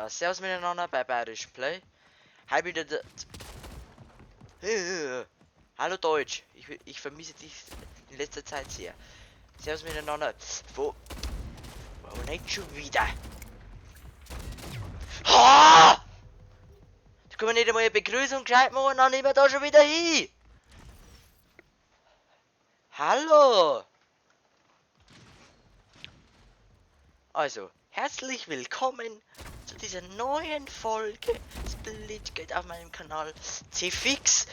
Ja, servus miteinander bei Bayerisch Play. Hi wieder. Hallo Deutsch, ich vermisse dich in letzter Zeit sehr. Servus miteinander. Wo? Wo nicht schon wieder? Ha! Da können wir nicht einmal eine Begrüßung gescheit machen, dann nehmen wir da schon wieder hin. Hallo! Also, herzlich willkommen zu dieser neuen Folge Splitgate auf meinem Kanal CFX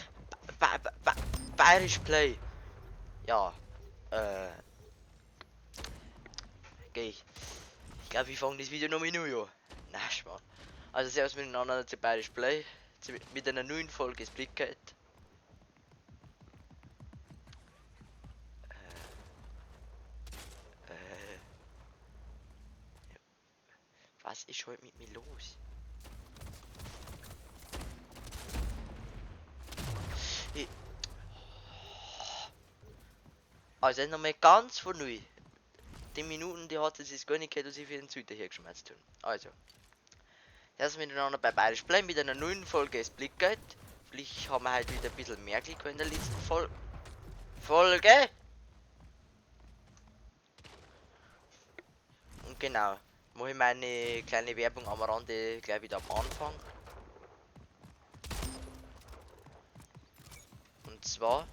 Bayerisch Play. Ja, geh ich. Ich glaube, ich fange das Video noch mit an. Na, Spaß. Also, servus miteinander zu Bayerisch Play mit einer neuen Folge Splitgate. Was ist heute mit mir los? Also nochmal ganz von neu. Die Minuten, die hat es jetzt gar nicht gehört, dass ich für den Süden hier geschmerzt habe. Also. Das miteinander bei Bayerisch Play mit einer neuen Folge Splitgate. Vielleicht haben wir halt wieder ein bisschen mehr Glück in der letzten Folge. Und genau. Mache ich meine kleine Werbung am Rande gleich wieder am Anfang. Und zwar.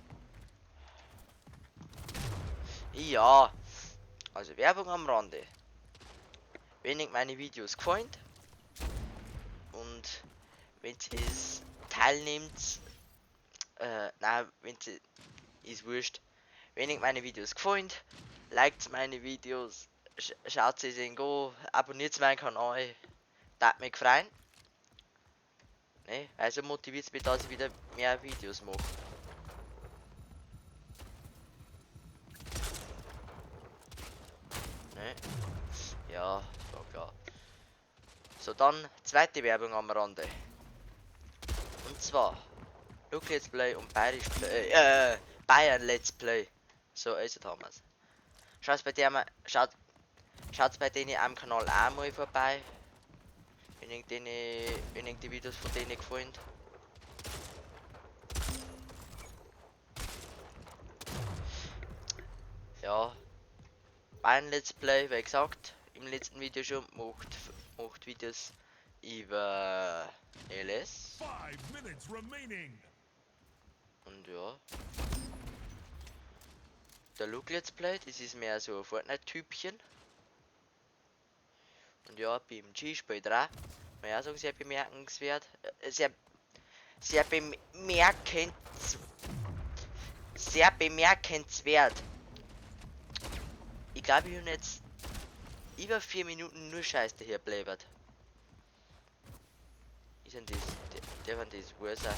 Ja. Also Werbung am Rande. Wenn euch meine Videos gefallen und wenn ihr es teilnehmt, nein, wenn sie ist wurscht. Wenn euch meine Videos gefallen, liked meine Videos, schaut sie sich an, abonniert meinen Kanal, das mich freuen. Ne, also motiviert es mich, dass ich wieder mehr Videos mache. Ne? Ja, war klar. So, dann zweite Werbung am Rande. Und zwar Luke Let's Play und Bayerisch Play, Bayern Let's Play. So, also Thomas. Schaut bei der mal, schaut bei denen am Kanal auch mal vorbei. Wenn euch die Videos von denen gefallen. Ja. Bayern Let's Play, wie gesagt, im letzten Video schon, macht Videos über LS. Und ja. Der Luke Let's Play, das ist mehr so ein Fortnite-Typchen. Und ja, BMG spielt auch. Muss ich auch sagen, sehr bemerkenswert. Sehr bemerkenswert. Ich glaube, ich habe jetzt über 4 Minuten nur Scheiße hier bläbert. Ist denn das? Der von das Ursache.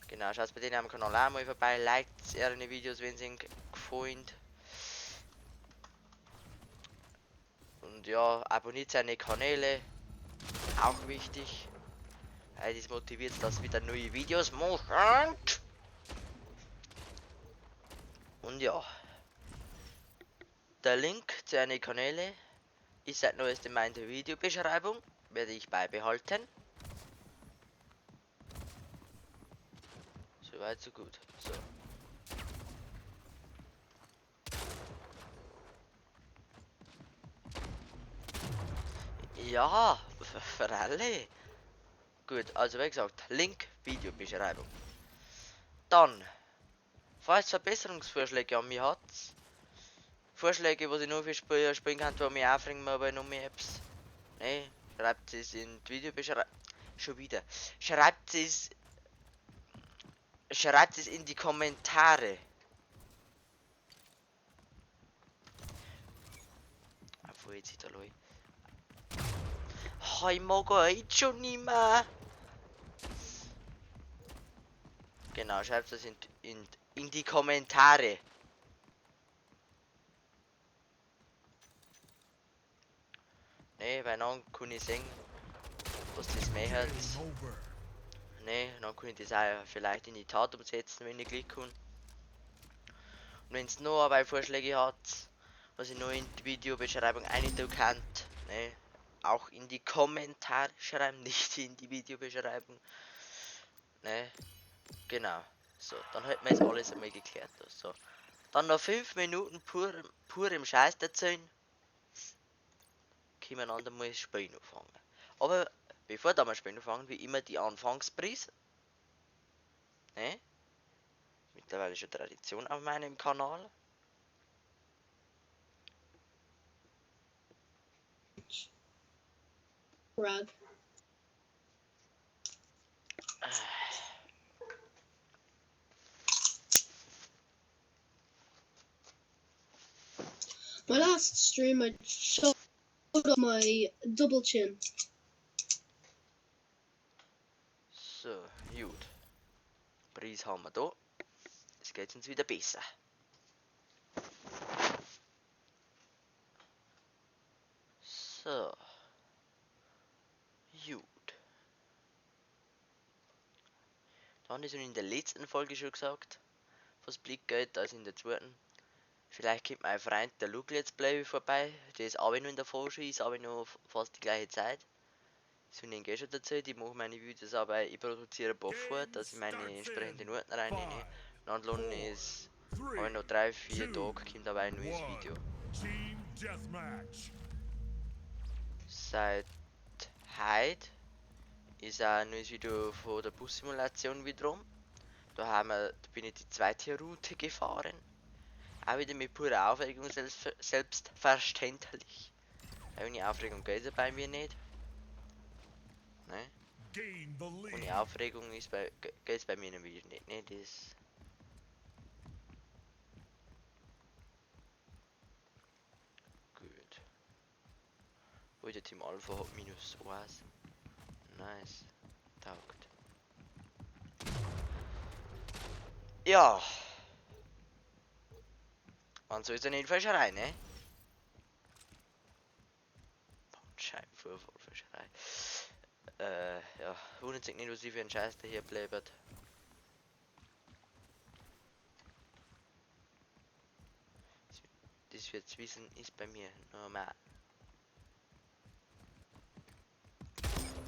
Genau, schaut bei denen am Kanal auch mal vorbei, liked ihre Videos, wenn sie ihnen gefallen. Und ja, abonniert seine Kanäle. Auch wichtig. Weil das motiviert, dass wieder neue Videos machen. Und ja. Der Link zu seinen Kanälen ist seit neuestem in meiner Videobeschreibung. Werde ich beibehalten. Soweit, so gut. So. Ja, für alle. Gut, also wie gesagt, Link, Videobeschreibung. Dann, falls Verbesserungsvorschläge an mich hat, Vorschläge, was ich noch für Spiele spielen kann, wo mich aufregen, aber noch mehr Apps. Ne, schreibt es in die Videobeschreibung. Schon wieder. Schreibt es in die Kommentare. Obwohl, jetzt da los. Oh, ich mag euch schon nicht mehr. Genau, schreibt das in die Kommentare. Ne, weil dann kann ich sehen, was das mehr hat. Ne, dann kann ich das auch vielleicht in die Tat umsetzen, wenn ich Glück habe. Und wenn es noch aber Vorschläge hat, Was ich noch in die Videobeschreibung rein könnt, ne? Auch in die Kommentare schreiben, nicht in die Videobeschreibung. Ne? Genau. So, dann hätten wir jetzt alles einmal geklärt. So. Dann noch 5 Minuten purem Scheiß erzählen. Können wir ein andermal das Spiel anfangen. Aber bevor da wir Spielen anfangen, wie immer die Anfangspreis. Ne? Mittlerweile schon Tradition auf meinem Kanal. Rug. My last stream, I showed off my double chin. So, gut. Preis haben wir da. Es geht uns wieder besser. So. Gut. Dann ist in der letzten Folge schon gesagt, was Blick geht, als in der zweiten. Vielleicht kommt mein Freund der Luke Let's Play vorbei. Der ist auch noch in der Vorschule, ist aber noch fast die gleiche Zeit. So nehme ich schon dazu, die machen meine Videos aber ich produziere ein paar vor, dass ich meine entsprechenden Noten reinnehme. Dann lohnt es, aber noch 3-4 Tage kommt dabei ein neues Video. Seit heute ist auch ein neues Video von der Bussimulation wiederum. Da bin ich die zweite Route gefahren. Auch wieder mit purer Aufregung, selbstverständlich. Ohne Aufregung geht es bei mir nicht. Ne? Ohne Aufregung geht es bei mir nämlich nicht. Ne? Das gut. Wo der Team Alpha hat -1. Nice. Taugt. Ja. Man soll es ja nicht verschreien, ne? Bandscheibenvorfall verschreien. Ja, wundert sich nicht, was ich für einen Scheiß daher bleibt. Das wird's wissen, ist bei mir normal.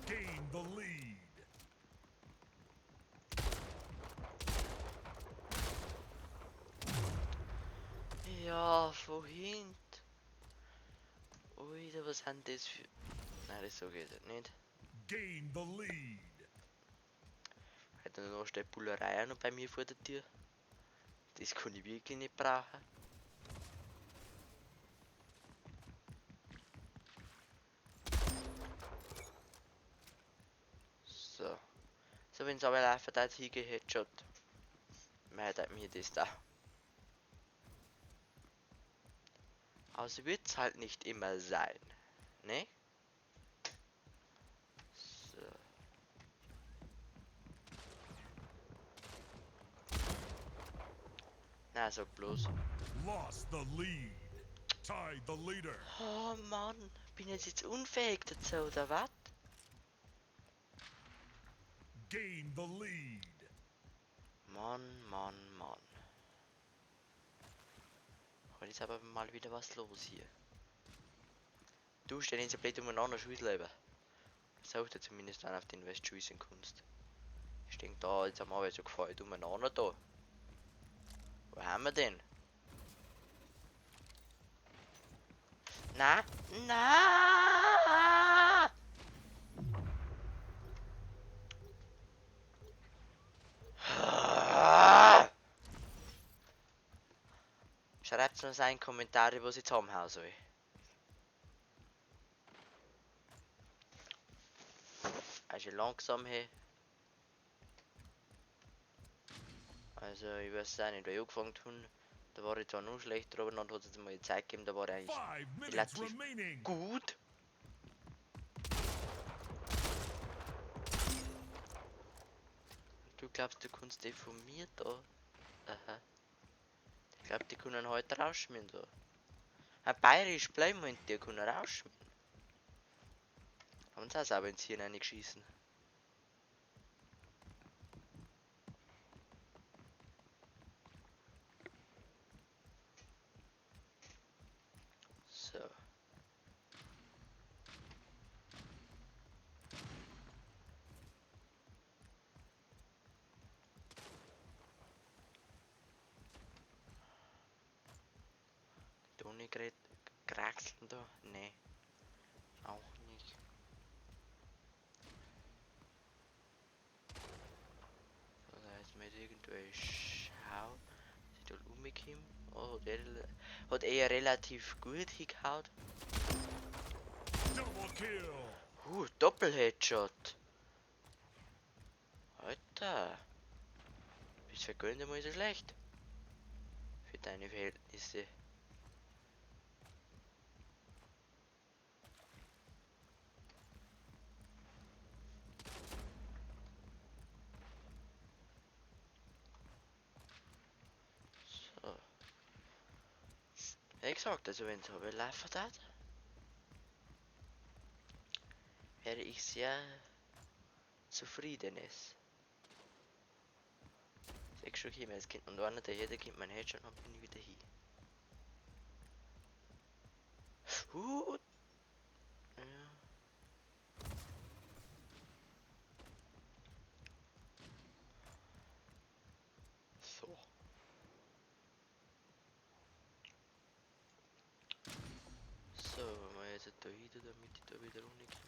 Gain the lead. Ja, vorhin. Oida, was haben das für. Nein, das so geht nicht. Gain the lead. Heute noch steht Bullerei noch bei mir vor der Tür. Das kann ich wirklich nicht brauchen. So. So, wenn's aber laufen, da hingeheadshot. Mehr hat mir das da. Also wird's halt nicht immer sein, ne? So. Na, sag bloß. Lost the lead. Tied the leader. Oh Mann, bin ich jetzt unfähig dazu, oder was? Gain the lead. Mann, Mann, Mann. Heute ist aber mal wieder was los hier. Du stehst jetzt so blöd umeinander, Schussleben. Such dir zumindest einen auf den West schießen kannst. Ich denk da, jetzt haben wir so gefällt umeinander da. Wo haben wir denn? Na, na! Schreibt uns in Kommentare, was ich zusammenhauen soll. Also langsam hier. Also ich weiß auch nicht, weil ich angefangen habe. Da war ich zwar noch schlechter, aber dann hat es mal die Zeit gegeben, da war ich eigentlich relativ gut. Du glaubst, du kannst die von mir da? Aha. Ich glaub, die können heute rausschmieren da. Ein bayerisch bleiben und die können rausschmieren. Haben sie auch sauber ins Hirn reingeschissen. Kraxeln da? Nee. Auch nicht. So, da ist mir irgendwelche Schau. Sieht wohl umgekommen. Oh, der hat eher relativ gut hingehauen. Double kill. Doppel-Headshot. Alter. Bist vergönnt einmal so schlecht. Für deine Verhältnisse. So. Wie gesagt, also wenn es laufen hat, wäre ich sehr zufrieden. Sechs schon gekommen, es kommt und einer der hier, der kommt mein Headshot und bin ich wieder hier. Ja. So. So, mal jetzt da wieder, damit ich da wieder runterkomme.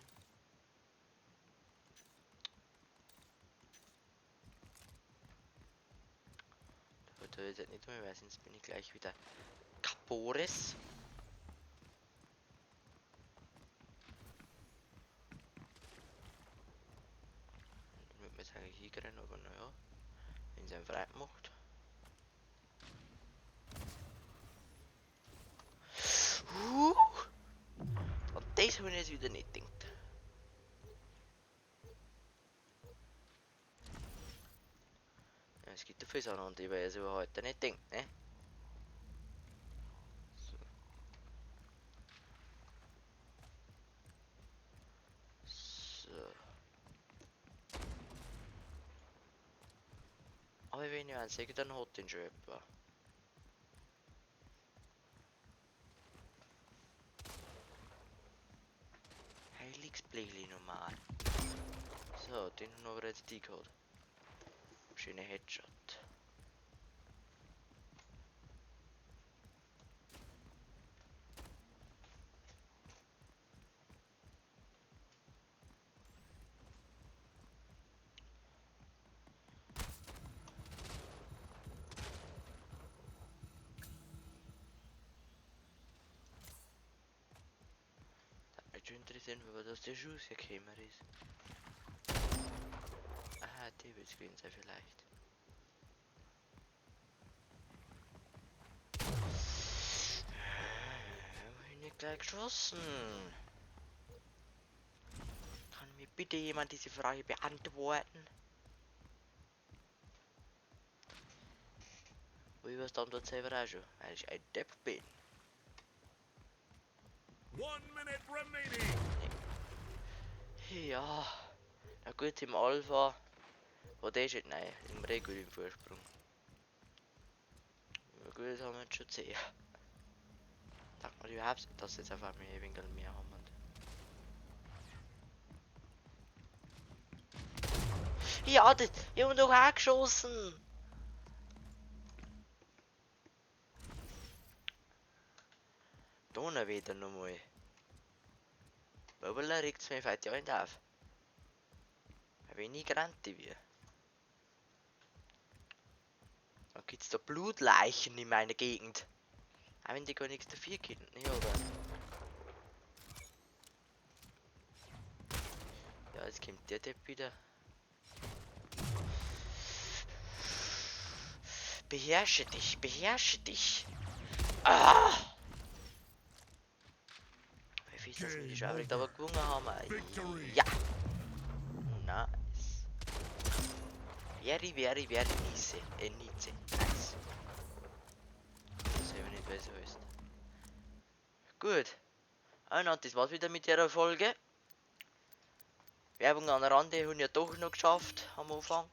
Da jetzt nicht mehr, weil sonst bin ich gleich wieder Kapores. Dann würde man jetzt eigentlich hinkriegen, aber naja, wenn es einen frei macht. Und das habe ich jetzt wieder nicht gedacht. Ja, es gibt ja viele Sachen, an die ich so heute nicht denkt, ne? So. So. Aber wenn ich einen sehe, dann hat den schon etwa. Heiligsblechli normal. So, den haben wir jetzt die gehabt. Schöne Headshot. Da mich schon interessieren, wo das der Schuss gekommen ist. Ah, die wird's gewesen sein vielleicht. Hab ich nicht gleich geschossen? Kann mir bitte jemand diese Frage beantworten? Wo ich was dann dort selber auch schon, weil ich ein Depp bin. 1 minute remaining. Ja, na gut, im Alpha. Wo der ist, nein, im Regel im Vorsprung. Na gut, das haben wir jetzt schon gesehen. Dachte man überhaupt, dass jetzt auf einmal ein wenig mehr haben. Und ja, das, ich hab doch auch geschossen. Donnerwetter nochmal. Bubble regt's mir heute ja nicht auf. Wenn ich gerannt wie. Dann gibt's da Blutleichen in meiner Gegend. Auch wenn die gar nichts dafür können, ne, aber. Ja, jetzt kommt der Depp wieder. Beherrsche dich, beherrsche dich. Ah! Wie viel ist das mit die Schaurig, aber gewonnen haben wir. Ja! Nice. Very, very, very nice. Nice. Nice. Das habe ich nicht, was es heißt. Gut. Und das war's wieder mit der Folge. Werbung an der Rande haben ja doch noch geschafft am Anfang.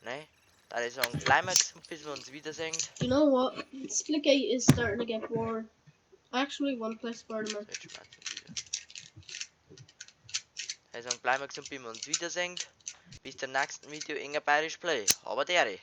Ne? Da ich sagen, bleiben wir gesund, bis wir uns wiedersehen. You know what? Splitgate is starting to get boring. I actually want to play Spider-Man. Also bleiben wir gesund, bis wir uns wiedersehen. Bis zum nächsten Video in Bayerisch Play. Aber dere.